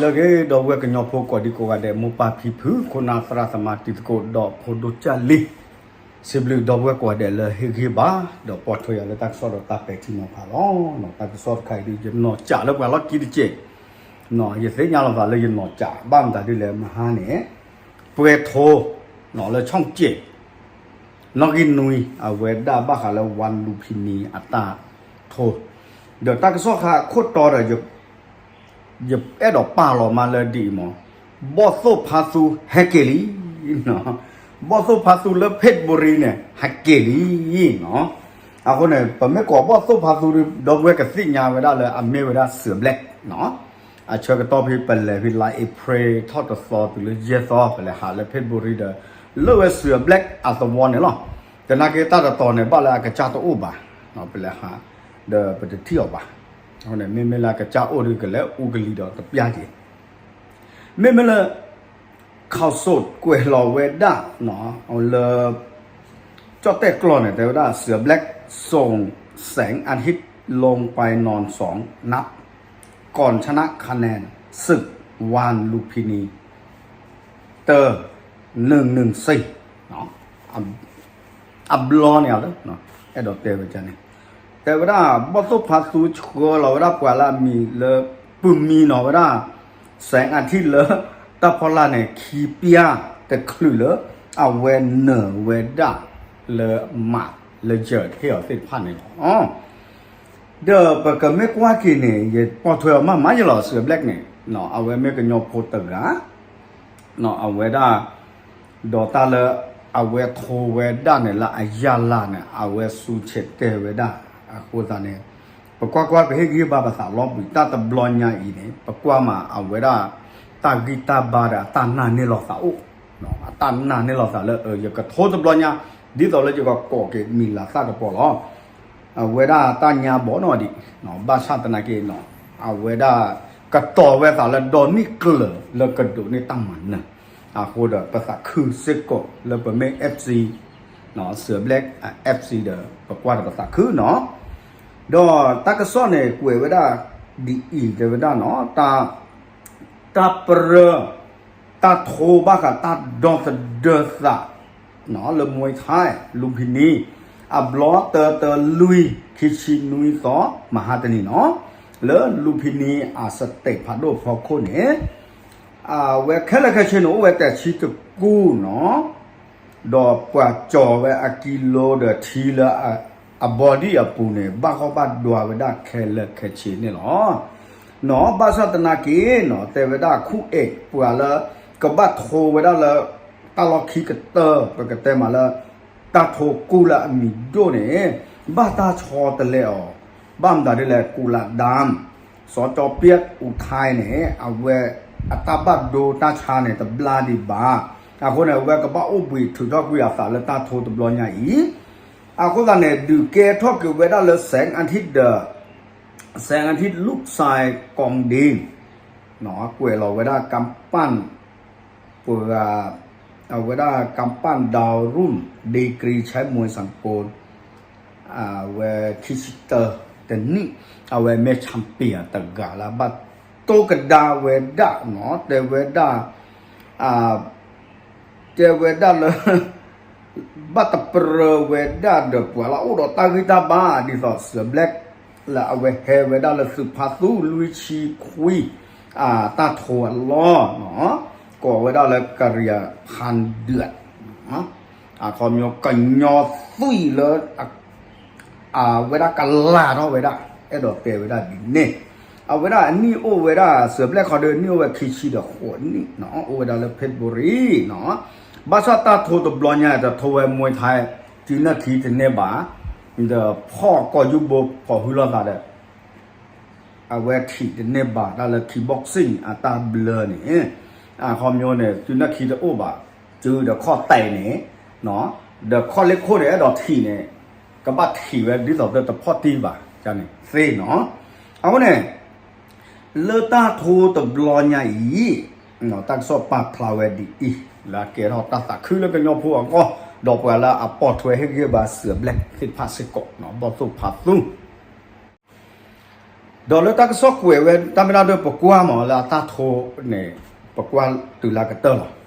လၢအဂ့ၤ ဒီပုၢ်ဝဲၢ်ကညီဖိကိးဒံကိးဂၤဒဲး မိၢ်ပၢ်ဖံဖု ခိၣ်နၢ်သရၣ်သမါတံၤသကိးဒီးဖိဒိၣ်ကၢ်လံၤ, စံးဘျုးဒီပုၢ်ဝဲၢ်ကိးဂၤဒဲးလၢဟ့ၣ်ဂံၢ်ဘါ ဒီးပိာ်ထွဲယၤလၢတၢ်ကစီၣ်ဒီးတၢ်ပဲာ်ထံနီၤဖးလီၤ. တၢ်ကစီၣ်တခါအံၤဒ် ယနီၢ်ကးလၢပှၤလီၢ်ခံတက့ၢ်, ယသ့ၣ်ညါလီၤသးလၢယနီၢ်ကး ဘၣ်မတၤဒ်လဲၣ်မဟါန့ၣ် ပှဲၤထိ လၢဆီၣ်က့ၣ် နီၣ်ဂံၢ်နွံ အဝဲဒၣ်ဘၣ်ဃးလၢ ဝၢၣ်လူဖံနံၤအတၢ်ထိ, ဒီးတၢ်ကစီၣ်ခါခိၣ်တီဒီး ယအဲၣ်ဒိးပာ်လီၤမးလၢဒ်အံၤမး, ဘီၣ်သိၣ်ဖါသူဟဲက့ၤလံ, ဘီၣ်သိၣ်ဖါသူလၢဖ့ၣ်ဘူရံန့ၣ် ဟဲက့ၤလံနီၤ. အဃိန့ၣ် ပမ့ၢ်ကိးဘီၣ်သိၣ်ဖါသူဒီး ဒီပုၢ်ဝဲၢ်ကသ့ၣ်ညါဝဲဒၣ်လၢအမ့ၢ်ဝဲဒၣ်စၢၤဘျဲၣ်နီၤ. အဆၢကတီၢ်ဖဲပလဲၤဖဲလါအ့ဖြ့ၣ်ထီၣ်တသီတုၤလၢယဲၢ်သီ ပလဲၤဟးလၢဖ့ၣ်ဘူရံဒီး လၢဝဲစၢၤဘျဲၣ်အသဝီန့ၣ်လီၤ. သနာ်က့တၢ်တတီၤန့ၣ် ဘၣ်လၢအကစၢ်တအိၣ်ဘၣ်, ပလဲၤဟး ဒီးပတထံၣ်အီၤဘၣ်. အဃိန့ၣ် မ့မ့ၢ်လၢအကစၢ်အိၣ်ဒီး ကလဲၤအူကလံၤဒီးတပျၢ်က့ၤ မ့မ့ၢ်လၢ ข่าวสด ကွဲးလီၤဝဲဒၣ် လၢ ကၠီၣ်တဲၣ်ကျိာ်န့ၣ် တဲဝဲဒၣ် เสือแบล็คส่งแสงอาทิตย์ ลงไปนอนสองนัด ก่อนชนะคะแนนศึก วานลุมพินี เตอร์ หนึ่งหนึ่งสี่ အဘျီန့ၣ်လၢ အဲၣ်ဒိးတဲဝဲန့ၣ် တဲဝဲဒၣ် ဘီၣ်သိၣ်ဖါသူဆှၢလီၤဝဲဒၣ်ပှၤလၢအမံၤလၢ ပုၢ်မံနီၤဝဲဒၣ် แสงอาทิตย์ လၢ တၢ်ဖီလာ်န့ၣ် ခံပျၢ်တချုးလၢ အဝဲနၢၤဝဲဒၣ်လၢမးလၢယၢၤဟ့ၣ်အီၤသ့ၣ်တဖၣ်န့ၣ်လီၤ. ဒီးပကမ့ၢ်ကွၢ်က့ၤန့ၣ် ယပိာ်ထွဲအီၤမးမးယလီၤ စၢၤဘျဲၣ်န့ၣ် အဝဲမ့ၢ်ကညီဖိတဂၤ အဝဲဒၣ် ဒီးတၢ်လၢ အဝဲထိဝဲဒၣ်န့ၣ်လၢအယၢ်လၢ်န့ၣ် အဝဲစူၤဆဲးတဲဝဲဒၣ် အဃိသတးန့ၣ် ပကွၢ်ကွၢ်ပဟ့ၣ်ဂံၢ်ဘါပသးလီၤဘှံး တၢ်တဘျီညါအံၤန့ၣ် ပကွၢ်မးအဝဲဒၣ် တၢ်ဂံၢ်တၢ်ဘါဒီးအတၢ်နာ်န့ၢ်လီၤသးအိၣ်, အတၢ်နာ်န့ၢ်လီၤသးလၢ ယကထိတဘျီညါ ဒ်သိးလၢယကကိးက့ၤမံၤလၤသၣ်တပီၤလီၤ. အဝဲဒၣ်တၢ်ညါဘီနီၣ်ဒံး ဘၣ်ဆၣ်သနာ်က့ အဝဲဒၣ် ကတီၤဝဲသးလၢဒီနံၣ်ကျၢၤလၢကဒိးန့ၢ်တၢ်မၤနၢၤ, အဃိဒီးပသးခုစ့ၢ်ကီးလၢပမ့ၢ် FC စၢၤဘျဲၣ် FC ဒီး ပကွၢ်ဒီးပသးခုနီၤ. ဒီးတၢ်ကစီၣ်န့ၣ် ကွဲးဝဲဒၣ်ဒ်အံၤ တဲဝဲဒၣ်နီၤ တၢ်ပရၢ တၢ်ထိဘၣ်ဃးတၢ်ဒီသဒၢသး လၢ Muay Thai လူဖံနံၤ အဘျီတၢတၢလွံၢ် ခံဆံနွံသီ မဟါတနံၤနီၤ လၢလူဖံနံၤအစတဲးဖးဒိၣ်ဖီခိၣ်န့ၣ် အဝဲခဲလၢာ်ခဲဆ့န့ၣ် အိၣ်ဝဲတဆံတကူၣ်နီၤ ဒီးပှၤကၠီၤဝဲအကံလိဒီးထံလၢအ အ body အပူၤန့ၣ် ဘၣ်ဂီၢ်ဘၣ်ဒွးဝဲဒၣ်ခဲလၢာ်ခဲဆ့န့ၣ်လီၤ. နီၤဘၣ်ဆၣ်သနာ်က့နီၤ တဲဝဲဒၣ်ခူၣ်အဲးပှၤလၢ ကဘၣ်ထိဝဲဒၣ်လၢ တၢ်လီၢ်ခံကတၢၢ် ပကတဲမးလၢ တၢ်ထိကူၣ်လၢအမံၤဒိၣ်န့ၣ် ဘၣ်တၢ်ဆီတလဲအီၤ ဘၣ်မတၤဒ်လဲၣ် ကူလးဒၢမ် စီၤကၠီပျဲၣ်အူထဲန့ၣ် အဝဲအတၢ်ဘၣ်ဒိတၢ်ဆါန့ၣ် တဘျါဒံးဘၣ်. အဃိန့ၣ် အဝဲကဘၣ်အိၣ်ဘှံးထုးထီၣ်ကွံာ်အသးလၢတၢ်ထိတဘျီညါအံၤ, အဃိသတးန့ၣ် ဒုးကဲထီၣ်က့ၤဝဲဒၣ်လၢ แสงอาทิตย์ ဒီး แสงอาทิตย์ ลูกชายกองดี ကွဲးလီၤဝဲဒၣ် กำปั้น ပှၤ အဝဲဒၣ် กำปั้นดาวรุ่ง ดีกรีแชมป์มวยสากล အဝဲခံဆံတၢတနံၣ် အဝဲမ့ၢ် champion တဂၤလၢဘၣ်တိၢ်ကဒါဝဲဒၣ်နီၤ တဲဝဲဒၣ် တဲဝဲဒၣ်လၢ ဘၣ်တပရၢဝဲဒၣ်ဒီးပှၤလၢအအိၣ်ဒီးတၢ်ဂံၢ်တၢ်ဘါ ဒ်သိးစၢၤဘျဲၣ် လၢအဝဲဟဲဝဲဒၣ်လၢသုးဖါသူလွံၢ်ဆံခွံ အတၢ်ထိအလီၢ်နီၤ ကိးဝဲဒၣ်လၢ ကရံၣ်ဖၢၣ်ဒၢၣ် အခီပညီကညီသွံၣ်လၢ အဝဲဒၣ်ကလၤထီၣ်ဝဲဒၣ် အဲၣ်ဒိးတဲဝဲဒၣ်ဒ်န့ၣ် အဝဲဒၣ်အနံၣ်အိၣ်ဝဲဒၣ် စၢၤဘျဲၣ်ခီဒီး နံၣ်အိၣ်ဝဲခံဆံဒီးဃိးနံၣ်နီၤ အိၣ်ဝဲဒၣ်လၢဖ့းဘူရံၤနီၤ ဘၣ်ဆၣ်တၢ်ထိတဘျီညါ တထိဝဲ Muay Thai တုၤနၢ်ခံတန့ၢ်ဘၣ် ဒီးဖီၣ်ကီၢ်ယူဘိဖီၣ်ဟုလိာ်သးဒီး အဝဲထံၣ်တန့ၢ်ဘၣ်တၢ်လၢ kickboxing အတၢ်ဘျၢန့ၣ် အခီပညီန့ၣ် တုၤနၢ်ခံတအိၣ်ဘၣ် တုၤဒီးခီၣ်တဲာ်န့ၣ် ဒီးခီၣ်လ့ၢ်ခိၣ်န့ၣ် အဲၣ်ဒိးထံၣ်န့ၣ် ကဘၣ်ထံၣ်ဝဲဒ်သိးတဖီၣ်တံၢ်ဘၣ်န့ၣ်သ့နီၤ အဃိန့ၣ် လၢတၢ်ထိတဘျီညါအံၤ တၢ်ကစီၣ်ပာ်ဖျါဝဲဒ်အံၤ လၢအကဲထီၣ်တၢ်သးခုလၢကညီဖိအဂီၢ် ဒီးပှၤလၢအပိာ်ထွဲဟ့ၣ်ဂံၢ်ဘါစၢၤဘျဲၣ်သ့ၣ်တဖၣ်စ့ၢ်ကီး ဘီၣ်သိၣ်ဖးသူ ဒီးလၢတၢ်ကစီၣ်ကွဲးဝဲ တၢ်မ့ၢ်တၢ်ဒိၣ်ပကွၢ်မးလၢအတၢ်ထိန့ၣ် ပကွၢ်တုၤလၢကတၢၢ်လီၤ.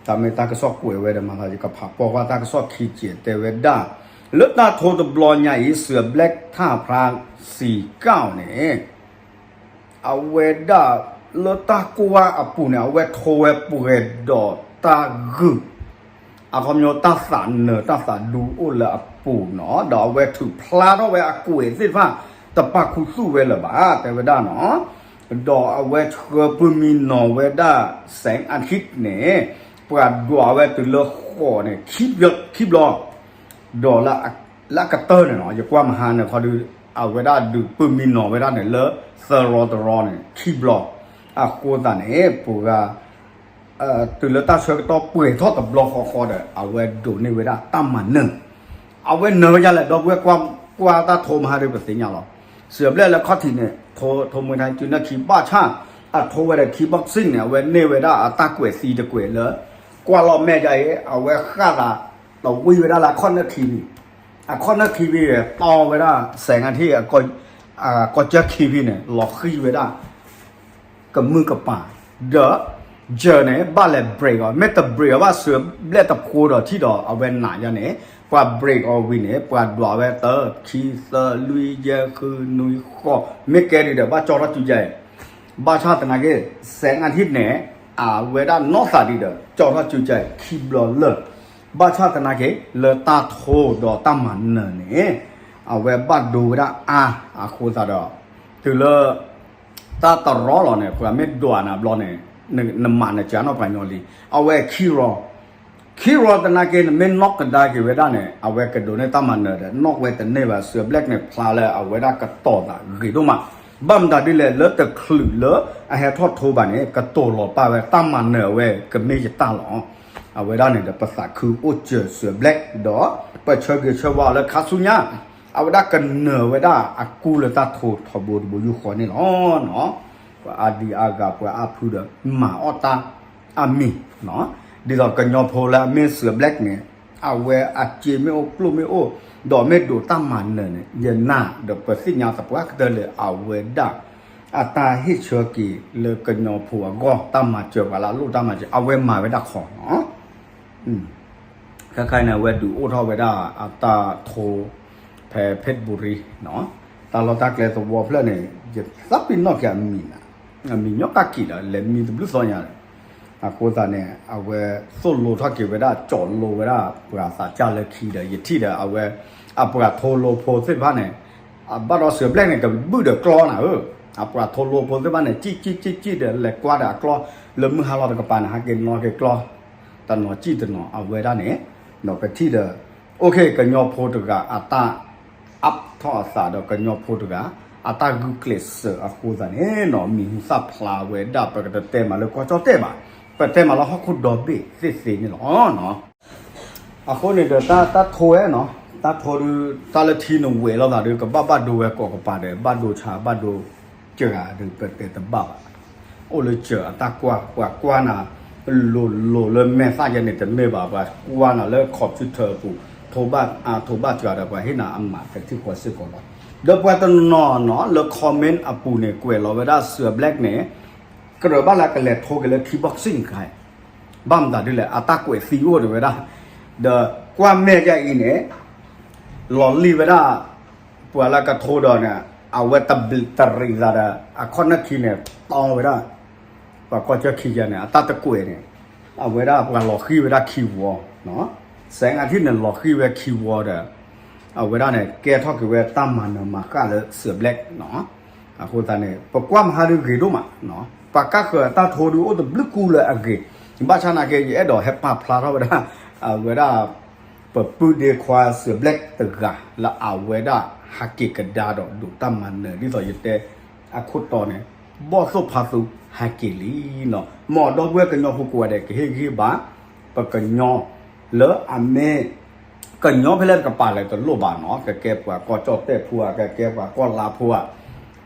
တၢ်မ့ၢ်တၢ်ကစီၣ်ကွဲးဝဲဒီးမၤသး ယကဖးပိာ်ကွၢ်တၢ်ကစီၣ်ခံကဲးတဲဝဲဒၣ် လၢတၢ်ထိတဘျီညါအံၤ စၢၤဘျဲၣ်ထၣ်ဖရၣ်စံကၣ်န့ၣ် အဝဲဒၣ် လၢတၢ်ကွၢ်အပူၤန့ၣ် အဝဲထိဝဲပှဲၤဒီးတၢ်ဂုာ် အခီပညီတၢ်သးနၢၤတၢ်သးဒူအိၣ်လၢအပူၤနီၤ, ဒီးအဝဲထုးဖျါထီၣ်ဝဲအကွဲးသ့ၣ်တဖၣ် တပာ်ခူသူၣ်ဝဲလၢၤဘၣ် တဲဝဲဒၣ်နီၤ, ဒီးအဝဲဆှၢပုၢ်မံနီၤဝဲဒၣ် စဲးအထံးန့ၣ် ပှၤဒွးဝဲတုၤလၢဃိးန့ၣ် ခံဘျီ ဒီးလၢအကတၢၢ်န့ၣ်နီၤ ယကွၢ်မဟါန့ၣ်ခီဒုး အဝဲဒၣ်ဒုးပုၢ်မံနီၤဝဲဒၣ်န့ၣ် လၢသၢရီတရီန့ၣ် ခံဘျီ, အဃိသတးန့ၣ် ပှၤ တုၤလၢတၢ်ဆၢကတီၢ်ပှဲၤထီၣ်တဘျီဃီဃီဒီး အဝဲဒိးန့ၢ်ဝဲဒၣ်တၢ်မၤနၢၤ, အဝဲနၢၤဝဲဒ်လဲၣ် ဒီပုၢ်ဝဲၢ်ကွၢ်တၢ်ထိမဟါဒုးပသ့ၣ်ညါလီၤ. စၢၤဘျဲၣ်လၢခီၣ်ထံးန့ၣ် ထိ ထိမှဲထါတုၤနၢ်ခံဘၣ်ဆၣ် အထိဝဲဒီး kickboxing န့ၣ် အဝဲန့ၢ်ဝဲဒၣ်အတၢ်ကွဲးသံတကွဲးလၢ ကွၢ်လီၤမဲာ်ဒ်အံၤ အဝဲဃၣ်သး တဝံဝဲဒၣ်လၢအခီၣ်နၢၣ်ခံဖံ, အခီၣ်နၢၣ်ခံဖံ တီဝဲဒၣ် စဲးအထံး ကီၢ်ကၠၢခံဖံန့ၣ် လီၤဃံၤဝဲဒၣ် ကမုၢ်ကပၤ, ဒီး စၢၤန့ၣ် ဘၣ်လဲၤ break အီၤ, မ့ၢ်တ break အီၤဘၣ် စၢၤဘျဲၣ်တဖိဒီးထံၣ်ဒီး အဝဲနာ်ယါန့ၣ် ပှၤ break အီၤဝံၤန့ၣ် ပှၤဒွးဝဲတၢ ခံ သၢ လွံၢ် ယဲၢ် ဃု နွံ ဃိး မ့ၢ်ကဲဒ်ဒီး ဘၣ်ကၠီထီၣ်စုကဲအံၤ, ဘၣ်ဆၣ်သနာ်က့ စဲးအထံးန့ၣ် အဝဲဒၣ်နီၢ်သးဒ်ဒီး ကၠီထီၣ်စုကဲအံၤ ခံဘျီလၢာ်, ဘၣ်ဆၣ်သနာ်က့ လၢတၢ်ထိဒီးတၢ်မၤနၢၤန့ၣ် အဝဲဘၣ်ဒိဝဲဒၣ်အါ, အဃိသတးဒီး တုၤလၢ တၢ်တရီလီၤန့ၣ် ပှၤမ့ၢ်ဒွးနၤဘျီန့ၣ် နမၤနစၢၤနီၢ်ပှၤညီလံ, အဝဲခံရီ, ခံရီသနာ်က့ နမ့ၢ်နီၢ်ကဒါက့ၤဝဲဒၣ်န့ၣ် အဝဲကဒိးန့ၢ်တၢ်မၤနၢၤဒီး နီၢ်ဝဲတန့ၢ်ဘၣ် စၢၤဘျဲၣ်န့ၣ် ဖျါလၢအဝဲဒၣ်ကတီၤသးဂ့ၤဒိၣ်မး, ဘၣ်မတၤဒ်လဲၣ် လၢတချုးလၢအဟဲထီၣ်ထိဘၣ်န့ၣ် ကတိၤလီၤပာ်ဝဲတၢ်မၤနၢၤအဝဲကမ့ၢ်ယတၢ်လီၤ. အဝဲဒၣ်န့ၣ်ဒီး ပသးခုအိၣ်စၢၤစၢၤဘျဲၣ် ဒီးပဆၢဂ့ၤဆၢဝါအီၤလၢခါဆူညါ အဝဲဒၣ်ကနၢၤဝဲဒၣ်အကူလၢတၢ်ထိထီဘိတဘိယူၢ်ဃီန့ၣ်လီၤ. ပှၤအါဒံအါဂၤ ပှၤအါဖုဒီး မၤအီၣ်တၢ်အါမံၤ, ဒ်သိးကညီဖိလၢအမ့ၢ်စၢၤဘျဲၣ်န့ၣ် အဝဲအစ့မ့ၢ်အိၣ်ကျိၣ်မ့ၢ်အိၣ် ဒီးမ့ၢ်ဒိးတၢ်မၤနၢၤန့ၣ် ယနာ်ဒီးပသ့ၣ်ညါသပှၢ်ကတၢၢ်လၢ အဝဲဒၣ် အတၢ်ဟ့ၣ်ဆၢက့ၤလၢကညီဖိအဂီၢ် တၢ်မၤစၢၤပှၤလၢအလိၣ်တၢ်မၤစၢၤ အဝဲမၤဝဲဒၣ်ခီနီၤ. ခဲခါအံၤန့ၣ် အဝဲဒုးအိၣ်ထီၣ်ဝဲဒၣ်အတၢ်ထိ ဖဲ เพชรบุรี နီၤ, တၢ်လီၢ်တၢ်ကျဲသဝီဖျၢၣ်န့ၣ် ယသးပ့ၤနီၣ်က့ၤအမံၤနၤ, အမံၤညီကၣ်ကံာ်ဒီး လဲၤမံတဘျုးသီညါဒီး အဃိသတးန့ၣ် အဝဲသိၣ်လိထီၣ်က့ၤဝဲဒၣ် ကၠီၣ်လိဝဲဒၣ် ပှၤသးစၢ်လၢခံဒီး ယထံၣ်ဒီးအဝဲ အပှၤထိလိဖိသ့ၣ်တဖၣ်န့ၣ် ဘၣ်ဒီးစၢၤဘျဲၣ်န့ၣ် ကဘုၣ်ဒီးကျီနၤဧၢ, အပှၤထိလိဖိသ့ၣ်တဖၣ်န့ၣ် စံၣ်စံၣ်စံၣ်စံၣ်ဒီး လဲၤကွၢ်ဒီးအကျီ လၢမုၢ်ဟါလီၤတကပၤန့ၣ် ဟဲက့ၤနီၣ်က့ၤကျီ တနီၤစံၣ်တနီၤ အဝဲဒၣ်န့ၣ် ဒီးပထံၣ်ဒီး OK ကညီဖိတဂၤအတၢ် အပ်ထီၣ်အသးဒီးကညီဖိတဂၤ အတၢ်ဂုာ်ကျဲးစၢးအဃိသတးန့ၣ်နီၤ မံၤဟူသၣ်ဖျါဝဲဒၣ် ပကတတဲမးလၢကီၢ်ကၠီၣ်တဲၣ်ဘၣ်, ပတဲမးလၢဟီၣ်ခိၣ်ဒီဘ့ၣ်သ့ၣ်သ့ၣ်န့ၣ်လီၤ. အဃိန့ၣ်ဒီး တၢ်ထိဝဲနီၤ, တၢ်ထိဒုး တၢ်လၢထံနဝဲၤလီၤသးဒုး ကဘၣ်ဘၣ်ဒိဝဲကိးကပၤဒီး ဘၣ်ဒိဆါဘၣ်ဒိစှၤဒုး ပတဲတဘၣ်ဘၣ်. အိၣ်လၢစၢၤအတၢ်ကွၢ် ပှၤကွၢ်နၤ လိၤလိၤလၢမဲာ်သၣ်ယဲန့ၣ်တမ့ၢ်ဘၣ်, ပှၤကွၢ်နၤလၢ computer အပူၤ ထိဘၣ်အါထိဘၣ်စှၤဒီး ပှၤဟ့ၣ်နၤအမၤကထံၣ်ဃီစ့ၢ်ကီးလီၤ. ဒီးပှၤတနီၤနီၤ လၢ comment အပူၤန့ၣ် ကွဲးလီၤဝဲဒၣ်စၢၤဘျဲၣ်န့ၣ် ကြၢးဘၣ်လၢကလဲၤထိက့ၤလၢ kickboxing ခါအံၤ, ဘၣ်မတၤဒ်လဲၣ် အတၢ်ကွဲးသံအိၣ်န့ၣ်ဝဲဒၣ်, ဒီးကွၢ်မဲာ်ဒ်အံၤန့ၣ် လီၤလံဝဲဒၣ် ပှၤလၢကထိဒီးန့ၣ် အဝဲတဘျံးတရံးသးဒီး အခီၣ်နၢၣ်ခံန့ၣ် တီဝဲဒၣ် ပှၤကီၢ်ကၠၢၢ်ခံယဲန့ၣ် အတၢ်တကွဲးန့ၣ် အဝဲဒၣ်ပှၤလီၤဃံၤဝဲဒၣ်ခံဝီ, စဲးအထံးန့ၣ် လီၤဃံၤဝဲခံဝီဒီး အဝဲဒၣ်န့ၣ် ကဲထီၣ်က့ၤဝဲတၢ်မၤနၢၤမၤဃၣ်လၢစၢၤဘျဲၣ်နီၤ. အဃိသတးန့ၣ် ပကွၢ်မဟါဒုးဂ့ၤဒိၣ်မး, ပှၤကါဃၢၤအတၢ်ထိဒုးအိၣ်တဘျုးကူလၢအဂ့ၤ, ဘၣ်ဆၣ်နာ်က့ ယအဲၣ်ဒိးဟဲပာ်ဖျါထီၣ်ဝဲဒၣ် အဝဲဒၣ် ပပုၢ်ဒ့ခွါစၢၤဘျဲၣ်တဂၤ လၢအဝဲဒၣ်ဟးက့ၤကဒါဒီးဒိးတၢ်မၤနၢၤ ဒ်သိးယတဲ အခိၣ်တီန့ၣ် ဘီၣ်သိၣ်ဖါသူဟဲက့ၤလံနီၤ. မ်ဒီပုၢ်ဝဲၢ်ကညီဖိကိးဂၤဒဲး ကဟ့ၣ်ဂံၢ်ဘါ ပကညီ လၢအမ့ၢ် ကညီဖဲလဲၣ်တကပၤလဲၣ်တလိၣ်ဘၣ်နီၤ, ကကဲပှၤကီၢ်ကၠီၣ်တဲၣ်ဖိဧါ, ကကဲပှၤကီၢ်လါဖိဧါ,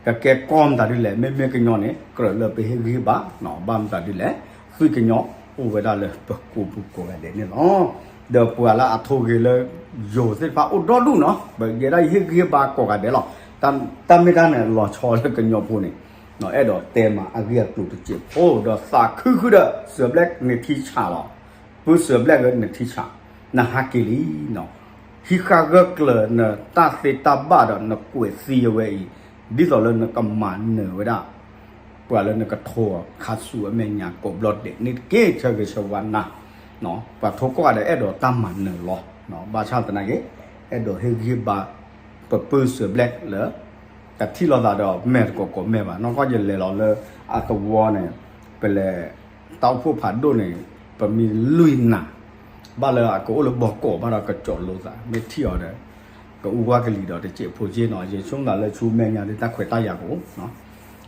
ကကဲကီၢ်မတၤဒ်လဲၣ်, မ့မ့ၢ်ကညီန့ၣ် ကြၢးလၢပဟ့ၣ်ဂံၢ်ဘါနီၤ. ဘၣ်မတၤဒ်လဲၣ်, သွံၣ်ကညီအိၣ်ဝဲဒၣ်လၢပကိးပူၤကိးဂၤဒဲးန့ၣ်လီၤ. ဒီးပှၤလၢအထိဂ့ၤလၢယိၤသ့ၣ်တဖၣ်အိၣ်ဒီဒူၣ်နီၤ, ပကဲဒၣ်ယဟ့ၣ်ဂံၢ်ဘါကိးဂၤဒဲးလီၤ. တၢ်မ့ၢ်တၢ်န့ၣ် လီၤဆီလၢကညီဖိန့ၣ် အဲၣ်ဒိးတဲမၤအဂ့ၢ်အကျိၤတစဲးဖိ ဒီးသးခုဃုာ်ဒီး စၢၤဘျဲၣ်နထံဆးလီၤ. ပၢစၢၤဘျဲၣ်ဂ့ၤနထံဆး, နဟးက့ၤလံနီၤ. ဟံးဃာ်ဂၢၢ်ကျၢၤနတၢ်သ့တၢ်ဘၣ်ဒီးနကွဲးသံအဝဲအံၤ, ဒ်သိးလၢနကမၤနၢၤဝဲဒၣ် ပှၤလၢနကထိးခါဆူအမဲာ်ညါကိးဘျီဒဲးန့ၣ်တက့ၢ်. ဆၢဂ့ၤဆၢဝါနၤ, ပှၤထိကိးဂၤဒဲးအဲၣ်ဒိးတၢ်မၤနၢၤလီၤ. ဘၣ်ဆၣ်သနာ်က့ အဲၣ်ဒိးဟ့ၣ်ဂံၢ်ဘါ ပပၢစၢၤဘျဲၣ်လၢ တထံၣ်လိာ်သးဒီးမဲာ်တကိးကိးမဲာ်ဘၣ်. နီၢ်ကီၢ်ယလဲၤလီၤလၢအသဝီန့ၣ် ပလဲၤ တၢ်အိၣ်ဖှိၣ်ဖးဒိၣ်န့ၣ် ပမ့ၢ်လွံၢ်နၤ ဘၣ်လၢအကအိၣ်လၢဘီကီးဘၣ်ဒီးကကၠီၤလိာ်သး မ့ၢ်ထံၣ်အီၤဒီး ကအူဝဲကလံၤဒီးတစဲးဖိက့နီၤ. ယဆိကမိၣ်သးလၢဆူမဲာ်ညါဒ်တၢ်ခွဲးတၢ်ယာ်ကအိၣ်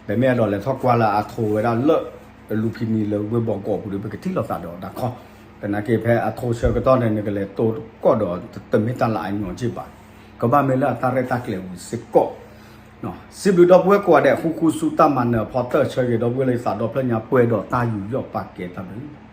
ပမ့ၢ်အဲၣ်ဒိးလဲၤထီၣ်ကွၢ်လၢအထိးဝဲဒၣ်လၢ လူၤဖံနံၤလၢဝ့ၢ်ဘီကီးပူၤဒီး ပကထံၣ်လိာ်သးဒီးတၢ်ခီ, သနာ်က့ဖဲအထိးဆၢကတီၢ်န့ၣ် နကလဲၤတိၢ်ကီၢ်ဒီးတမ့ၢ်တၢ်လၢအညီက့ဘၣ်. ကဘၣ်မ့ၢ်လၢအတၢ်ရဲၣ်တၢ်ကျဲၤဝံၤစ့ၢ်ကီး. စံးဘျုးဒီပုၢ်ဝဲၢ်ကိးဂၤဒဲး ဃူဃူဆူတၢ်မၤနၢၤအဖီတၢၢ် ဆၢဂ့ၤဒီပုၢ်ဝဲၢ်လၢယသးဒီဖျၢၣ်ညါပှဲၤဒီးတၢ်ယူးယီၣ်ပာ်ကဲတၢ်ဘျုး